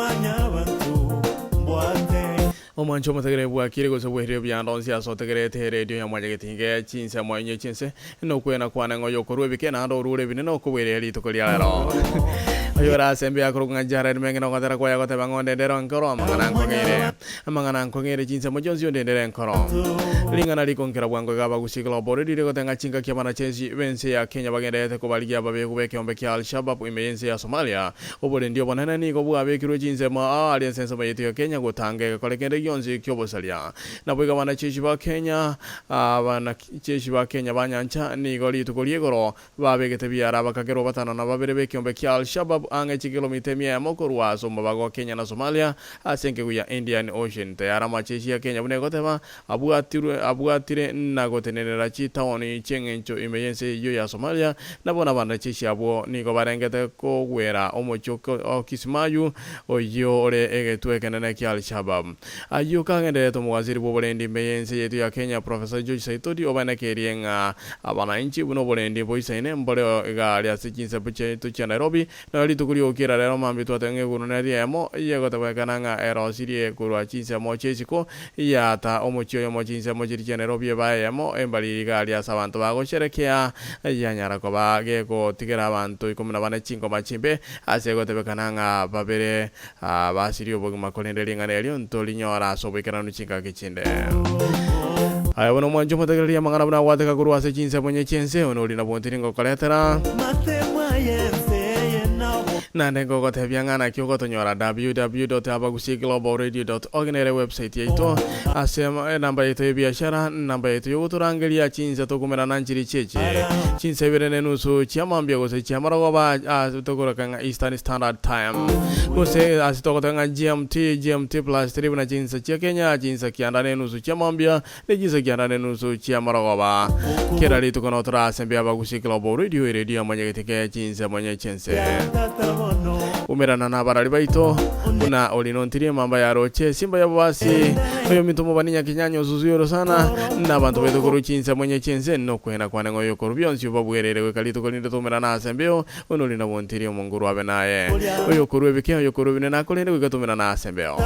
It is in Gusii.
Mwanyabanto mbwate. Omwancho omotegereri bwakire gose bwairire buya ande onsi ase otegererete eredio ya Mwanyagetinge chinsemo inye chi'ense, nokwena kwane ng'a oyokorua ebike naende orure ebinene okobwereria rituko ria rero. Oyore ase embe akorokwa ng'a Jared Meng'ina ogotera kwaye agoteba ng'a ondendere enkoro amang'ana ankong'eire. Amang'ana ankong'eire chinsemo chionsi ondendere enkoro. Ring'ana rikonkera bwango iga abagusi global rire gotenga chingaki abanacheshi b'ense ya Kenya bagendererete kobarigia ababeku b'ekeombe kia Al-Shabab ime y'ense ya Somalia. Oborendi obonene nigo bwabekirwe chinsemo aa aria ase ensemo yaito ya Kenya gotanga egekore kende gionsi ki'obosaria. Naboigo abanacheshi ba Kenya abanacheshi ba Kenya ba nyancha nigo rituko ri'igoro Babegete biara bakagerwa batano na babere b'ekeombe kia Al-Shabaab ang'e chikilomita emia eyemo korwa ase omobago o Kenya na Somalia ase enkegu ya Indian Ocean. Tayari amacheshi ya Kenya buna egoteba abwatirwe abwatire na gotenenera chitaoni chi'eng'encho ime y'ense eyio ya Somalia na bono abanacheshi abwo nigo barengete kogwera omochie o Kismayu oyio ore egetuo ekenene kia Al-Shabaab. Ayio kagendererete omowaziri bw'oborendi ime y'ense yaito ya Kenya Professor George Saitoti obaenekerie ng'a abananchi buna oborendi boisaine mboreo iga aria ase chinsepo chiaito chia Nairobi nonya rituko ri'ogokira rero mambia twateba ng'a egurune ri'eyemo yegotebekana ng'a erosirie korwa chinsemo chi'isiko yata omochie oyomo chinsemo chiria chia Nairobi eba eyemo embariri iga aria ase abanto bagosherekea yanyara koba gegotigera abanto ikomi na bane chingoma chimbe ase egotebekana ng'a babere Basirie obogima, korende ring'ana erio ntorinyora ase oboikeranu chingaki chinde. Aye bono omwanche omotegererie amang'ana buna agwateka korwa ase chinsemo nye chi'ense, one oria nabwo ntiri ngokoretera. Naende ngogotebia ng'a naki ogotonyora www.abagusii-globalradio.org nere website yaito, ase enamba yaito y'ebiashara, enamba yaito y'ogotorangeria chinsa tokomerana nchiri chi'echi, chinsa ibere na enusu chia mambia gose chia marogoba ase tokoroka ng'a Eastern Standard Time, gose ase togoteba ng'a GMT, GMT plus 3 buna chinsa chia Kenya, chinsa kianda na enusu chia mambia, ne chinsa kianda na enusu chia marogoba. Kera rituko no torasembie Abagusii Global Radio, eredio ya monyegete ke chinsemo nye chi'ense. Umerana nabarari baito, buna ori nontirie emamba ya roche, simba ya bobasi, oyominto omobani nyakinyanya osusuye orosana, na abanto baito korwa chinsemo nye chi'ense, nokwena kwane ng'a oyokorwa bionsi obabwerere goika rituko rinde toumerane ase embeo, Buna ori nabontirie omonguru abe naye, oyokorua ebike, oyokorua ebinene akorende goika toumerane ase embeo.